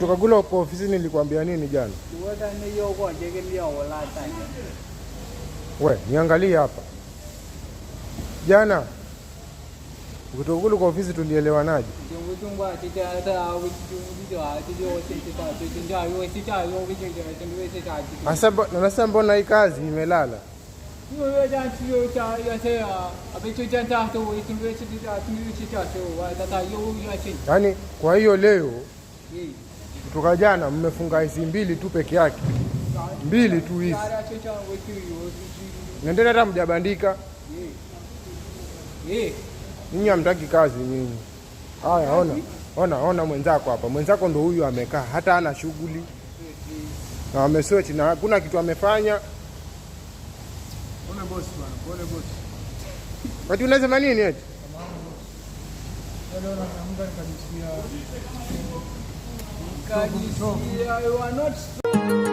Ukitoka kule kwa ofisini nilikwambia nini jana? We, niangalie hapa. Jana ukitoka kule kwa ofisi tulielewanaje? Sasa mbona hii kazi imelala? Yaani kwa hiyo leo kutoka jana mmefunga hizi mbili tu peke yake, mbili tu hizi, nendeni hata mjabandika. Nyinyi hamtaki kazi nyinyi. Haya, ona ona ona mwenzako hapa, mwenzako ndo huyu amekaa, hata ana shughuli na ameswitch na hakuna kitu amefanya. Pole boss bwana, pole boss. Watu unasema nini eti? Leo naamka nikajisikia You are not